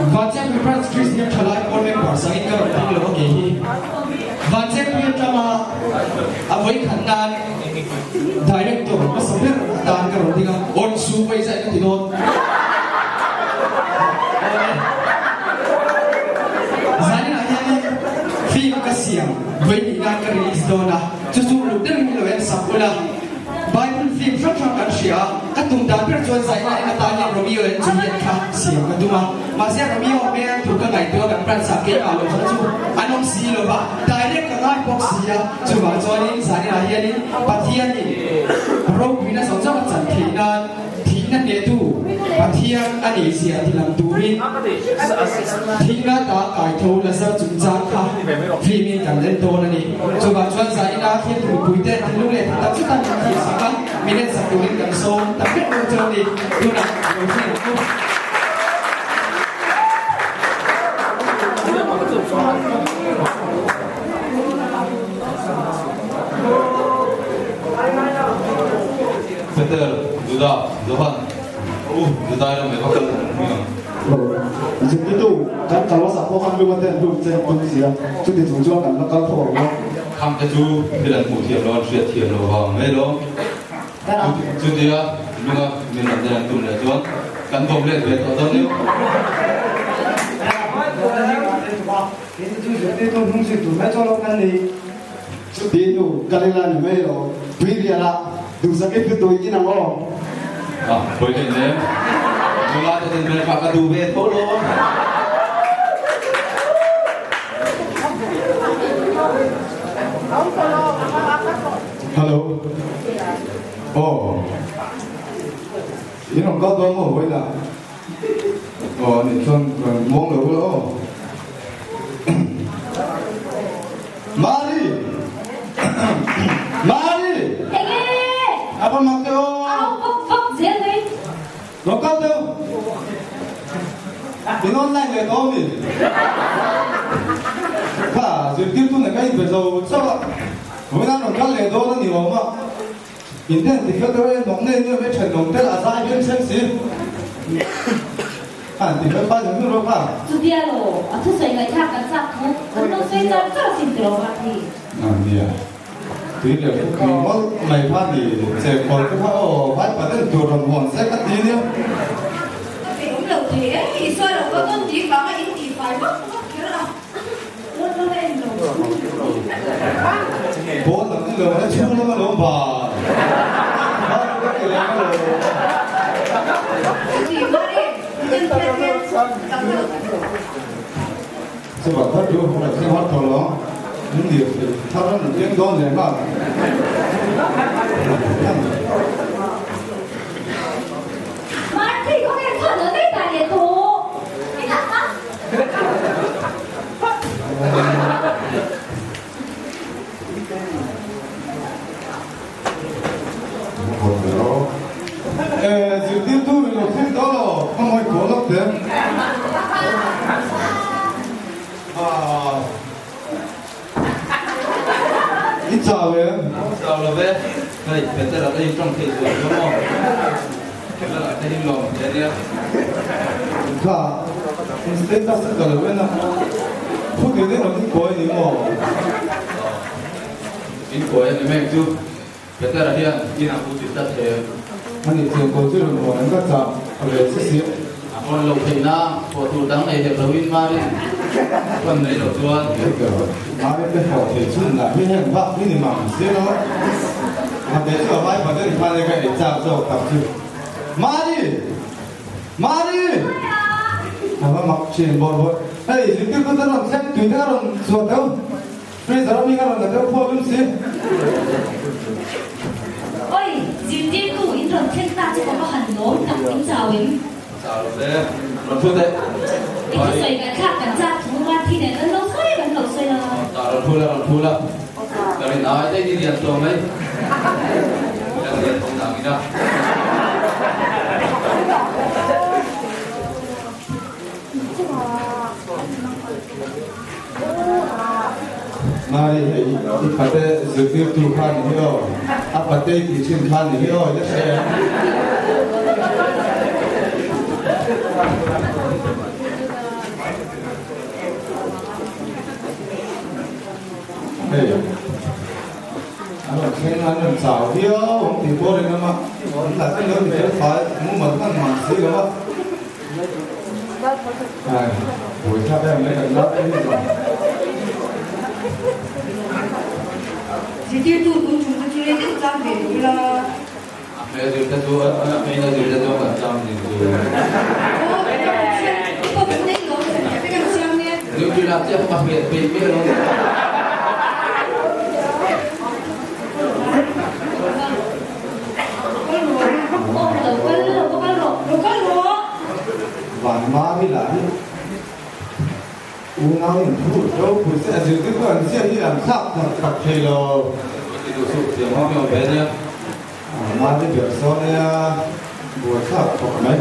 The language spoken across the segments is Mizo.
Vanchengpui Branch Kristian Thalai Pawl member sangin ka rawn ding lo a kei hi. Vanchengpui atanga a vawikhat nan Director hmasa ber atan ka rawn ding a, awn su vawi zai ka ti dawn. Awle. Zaninah hianin film ka siam vawi hnih nan ka release dawn a, chu chu uluk deuhin min lo en sak ula. Bible film hrang hrang kan hria a, ka tum dan ber chuan zaina en atan hian Romeo and Juliet kha siam ka tum a, mahse Romeo hmel tur ka ngaihtuah kan branch ah keimah lo kha chu an awm si lo va, direct ka ngai bawk si a, chuvang chuanin zaninah hianin Pathianin ropuina zawng zawng a chan theih nan Thihna hnehtu Pathian a nih zia ti lang turin thihna ta kaitho Lazar chungchang kha film in kan en dawn a ni. Chuvang chuan zaina thil mipui te thinlung leh tha tak zeta min thih sak a, min en sak turin kan sawm tak vek dawn chu a ni. Tunah lo thleng ang u. Peter, Juda, Johan, ka u, Judai ram leh va kal ang hmi ang. Zirtirtu, kan kal hmasa pawh khan lunga te an hlum che tum si a, chuti chung chuan kan la kal tho ang maw? Khang te chu thil an hmuh thiam lo, an hriat thiam lo vang mai lo. Chutia lunga min rawn den an tum leh chuan kan vawm let ve tawh dawn nia. Chuti hnu Galila ni mai lo, tuirial ah duhsak i hlu tui in ang aw. A, pawi leh lem. Nula te ten hmel kha ka duh ve tho lo. Hello. Aw. In rawn kal dawn maw vawiin ah? Aw anih chuan rawn muang lo ula aw. Mari! Mari! Enge? A va mak teh aw! Au vak vak zel mai. Lo kal deuh. In online leh tawh ami? Kha zirtirtu nen ka inbe zo chauh a, vawiin rawn kal leh dawn a ni awm a. In ten ti fel deuh e, nawk nei nuai mai thenawm tel a zai hian chhem si. Kha an ti fel fai zawng zawng rawh kha. Chutia lo, a thusawi ngaihthlak kan chak thu kan lo sawi char char asin ti lo kha thi. A nia, tui leh fuk tui mawlh mai kha ni che khawl te kha aw vai pa den tur rawn hawn se ka ti nia. Ka pe awm lo thei e, Isua lo va dawn tih vanga in tih fai vak vak kher a. Pawn lam ni lo a chhung lam a lo ban. Chuvang thar chu a thleng har tawh lo ang. Min dir thei thar an thleng dawn leh nghal. Zirtirtu ri lo thil dawn lo, ka mawi kual lawk teh. I chau em? Chau lo ve. Hei, Petera te hi tawng theih zual chu maw? Petera te hi lawm hle nia. Kha, in status a ka lo en a, khuti te rawn inkawi ni maw? Inkawi a ni mek chu. Petera hian in a hmu ti tlat em? Ani chian kawi chu rawn hawn an ka chah ve che si. A hawn loh theih na, haw tur dang nei hek loin Marin hawn mai loh chuan. Marin te haw thei chhun lah hi heng bak hi ni mang si lo. A te chu a vai paten khan e ka ei chak zawk tak chu. Mari! Mari! A va mak thin bawrh bawrh. Hei zirtirtu te rawn thleng tui te a rawn chhuah deuh. Freezer a mi ka rawn la deuh phuah lum si. Oi, zirtirtu in rawn thleng ta chu ka va han lawm tak in chau em? Chau lo ve, rawn thu teh. I thusawi kan thlak kan chak thu van thi nen kan lo sawi kan lo sawi la. Ta rawn thu la, rawn thu la. Ka rin ai daih i lian tawh mai. Ka lian tawh nang ina. Mari hei i pate zirtirtu kha ni hi aw, a pate i tih thin kha ni hi aw i la hre em? pawh rinawm a, an lah chu lo in fel fai mumal hman man si lo a. Ai, buaithlak em mai kan nau te hi zawng. Zirtirtu tun chung te chu rei deuh chang ve duh ila. A hmel zir te chu a hmel a zir te chu kan chang ni chu. Aw, kan ram siam te pawh kan nei lo, kan ram siam nia. Duty lak chiah kha hmel peih miah lo. Van Mari lah hi unau in thu ropui se a zirtirtu an ziah hi an thlak tak tak thei lo. Mari ber sawn nia buai thlak khawp mai.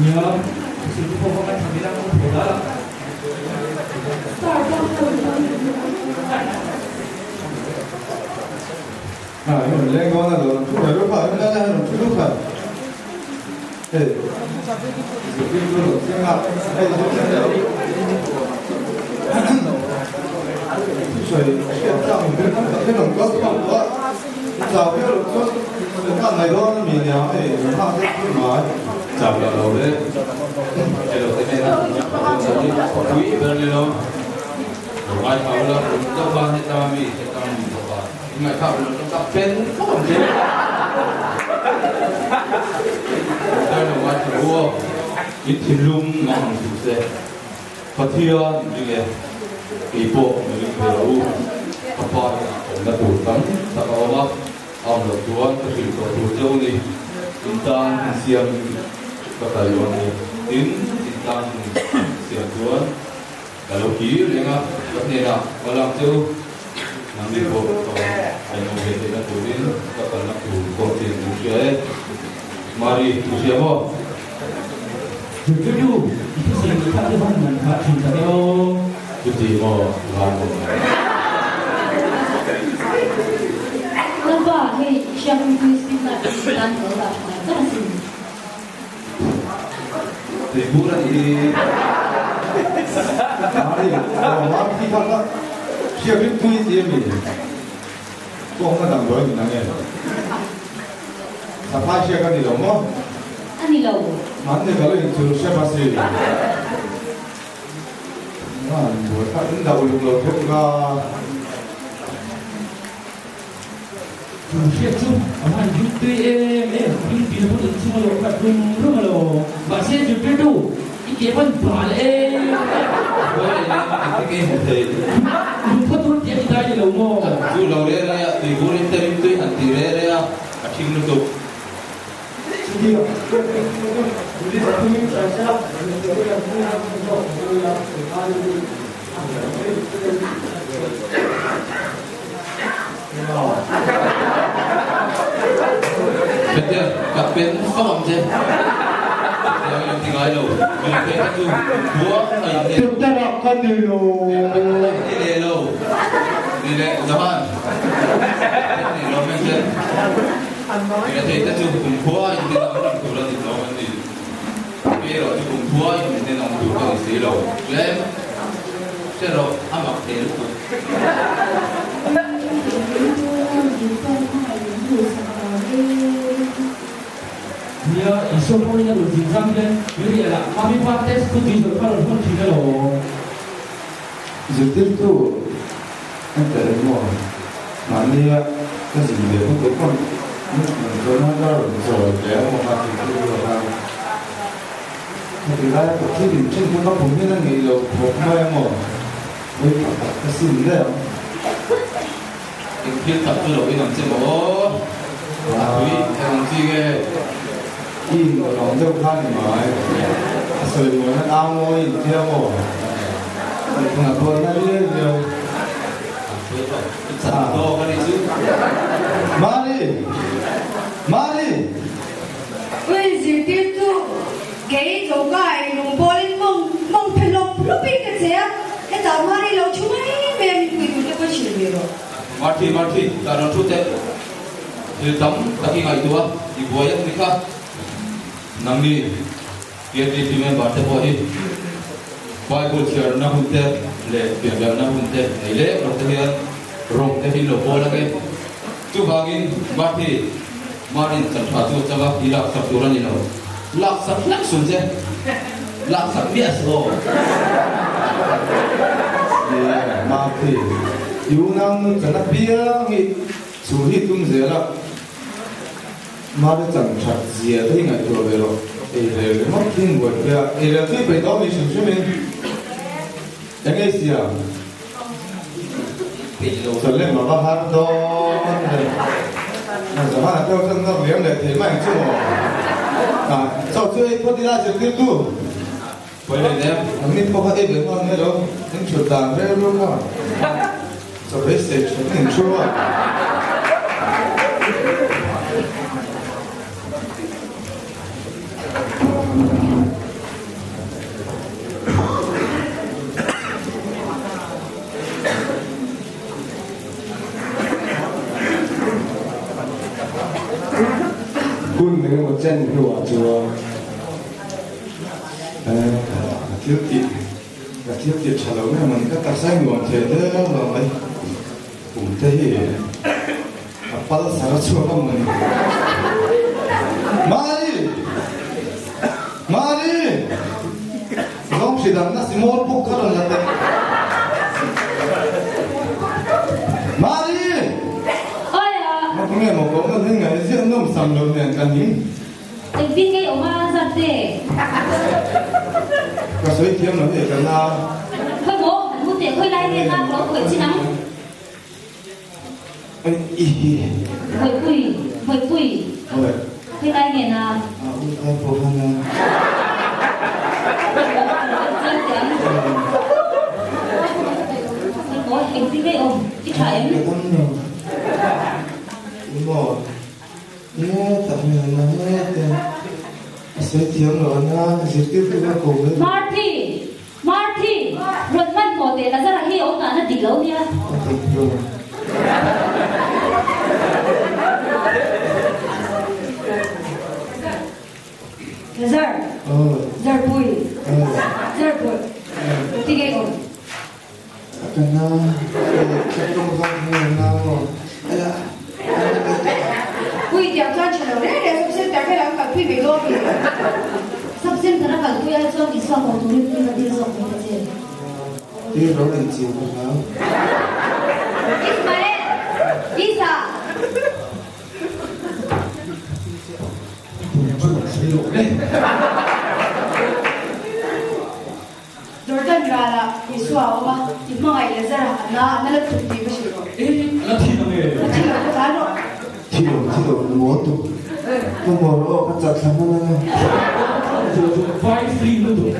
Nia, thil te pawh va ngaithla ve la, ka hmu dah la. Ha, i rawn leng dawn a lo, rawn thu ve lup a, i rawn leng rawn thu lup a. Hei, zirtirtu rawn thleng a, hei zirtirtu thusawi hriat chak in ber tam tak hi rawn kal chhuak tawh a, i chau viau loh chuan kan ngai dawn a mi nia, hei rawn hak deuh thung mai. Chau loh lo le, hei lo te hnena pui ber ni lo, lo ngaithla ula, deuh khan heta mi, heta mi bawk a. Ngaihthlak loh chu ka pen fawk ang che. Dar lo ngaithla u aw. In thinlung ngah ang suh se. Pathian in ring e. Kei pawh mi ring ve lo u. Ka pa in awmna tur tam tak a awm a, a awm loh chuan ka hrilh tawh tur che u ni. In tan hun siam ka kal lo a ni. Tin, in tan hun siam chuan. Ka lo kir reng a, ka hnenah ka lang che u, nangni pawh ka awm ve theihna turin ka kalna tur pawh chian min hria e. Mari, i hria maw? Zirtirtu, i thusawi leh kha te van man kha thin tak e aw. Chuti maw, van awm mai. Lalpa, hei i hriatpui tui speed light hi tan ka lo dah tha ngar char asin. Tuibur a nih hi. Mari, aw mam khi kha kha hriak rim tui ti a mi? Kawng na damdawi ni nang e. Saphai hriak a ni lo maw? A ni lo. Man ni ka lo inchul hrep a si. Man buai kha in dah uluk lo theuh ka. Chu hriat chu a van hlim tui em em, hlim tui na pawh in chhung a lo khat rum rum a lo. Mahse zirtirtu, i ke van bal em em. Buai leh leh engtin nge hmu thei? Lungphaw tur tih a ti dai ni lo maw? Chu lo re re a, tuibur in te rim tui han ti re re a, a thing lutuk. Peter, ka pen fak ang che. Chutiang in ti ngai lo. Min pe te chu khua a in nen. Peter a ka ni lo. Ni leh lo. Ni leh Johan. Ni lo men che. Mi rethei te chu kum khua in nen ang reng tur a ni tlawm an ni. Kei erawh chu kum khua in nen ang tur ka ni si lo. Tlem hre rawh a mak thei lutuk. Nia, Isua pawhin a rawn zin zam hian Uriel ah Mami pa test thu tui zawrh kha a rawn hawn thin alawm. Zirtirtu en tel emaw mahnia ka zin ve pawh tur pawn min chuan a rawn chawi hle emaw kha zirtirtu ah khan heti laia ka thil in ṭhen kha ka pum hian a ngeih loh khawp mai emaw vawi pakhat ka sim daih ang. Eng thil tak chu lo in ang che maw aw? A tui eng ang chi nge? I in awm deuh kha ni mai. A sawi mawi nan au mawi in tia maw? A tuar na riau riau. I chan tawk a nih chu. Mari! Mari! Ui zirtirtu, kei choka ei lung pawlin mawng mawng phe lawp lawpin ka che a, hetah Mari lo thu mai mai a min pui tur te pawh hrilh ve rawh. Marthi, Marthi, tah rawn thu teh. Thil tam tak i ngaihtuah a, i buai a ni kha. Nangni KTP member te pawh hi. Bible chhiarna hun te leh pianrialna hun te nei leh lo te hian rawng te hi lo bawl ang e. Chuvangin Marthi, Marin chantha chu a chang a, i laksak tur a ni lo. Laksak hlek sun che. Laksak miah suh aw. Ni e, Marthi, i unau nu chan apiang hi chu hi tum zel a. Mari chan that zia te hi ngaihtuah ve rawh. Ei rel ringawt hi buai pui a, ei rel thui peih tawh mi hrim hrim in eng ei sia? Peih lo. Salem a va har dawn ve. A Johan a teuh chuan nawr liam leh thei mai ang chu maw? Ah, chaw chu ei phawt ila zirtirtu. Pawi leh nem. An ni pawh kha ei ve nghal mai lo, in thut dan rel rul kha. Chaw beisei that in thu a. Hun engemaw chen hnuah chuan. Ka thil tih ka thil tih tha lo nge mawni ka taksa hi nuam thei deuh lo mai kum te hi ka pal sar a chhuak a mawni Mari Mari Zawng hri dang na si mawl puk kha rawn la teh Mari Nge maw ka awm na hi ziah nawm sam lo nen ka ning. Engtin nge awm a zat te? Ka sawi thiam lo hei ka na. Khawi maw? An mu teh khawi lai nge na ka lo khawih chin ang? Oi i hi. Bawihpui, Bawihpui. Oi. Khawi lai nge na? A u lai pawh kha na. Chiang teh ang. Khawi maw? Engtin nge awm? I tha em? Ka dam lo. I maw? He tak hmel na he te a sawi thiam loh a na zirtirtu kha ko ve. Marthi! Marthi! Rawn hman hmawh teh Lazara hi awm dan a dik lo nia. A dik lo. Lazar! Aw. Zarpui! Aw. Zarpui! Tige awm. Ka na ka tawng vak nge na maw ela Pui tiang chuan tha lo reng reng sub center vel an kalpui ve dawn mi. Sub center a kalpui ai chuan Isua haw turin pui ka dil zawk mai ta che. Tir lo in chiu ka hlau. Ismael! Isa! Jordan ralah Isua a awm a, i hmangaih Lazara a na a na la tuk tih va hrilh rawh. E, a la thi lo nge? A thi lo, ka tlan rawh. Thi lo, thi lo, na maw tuk. Ka maw rawh aw, ka chat thla hman anga. Vai free lutuk.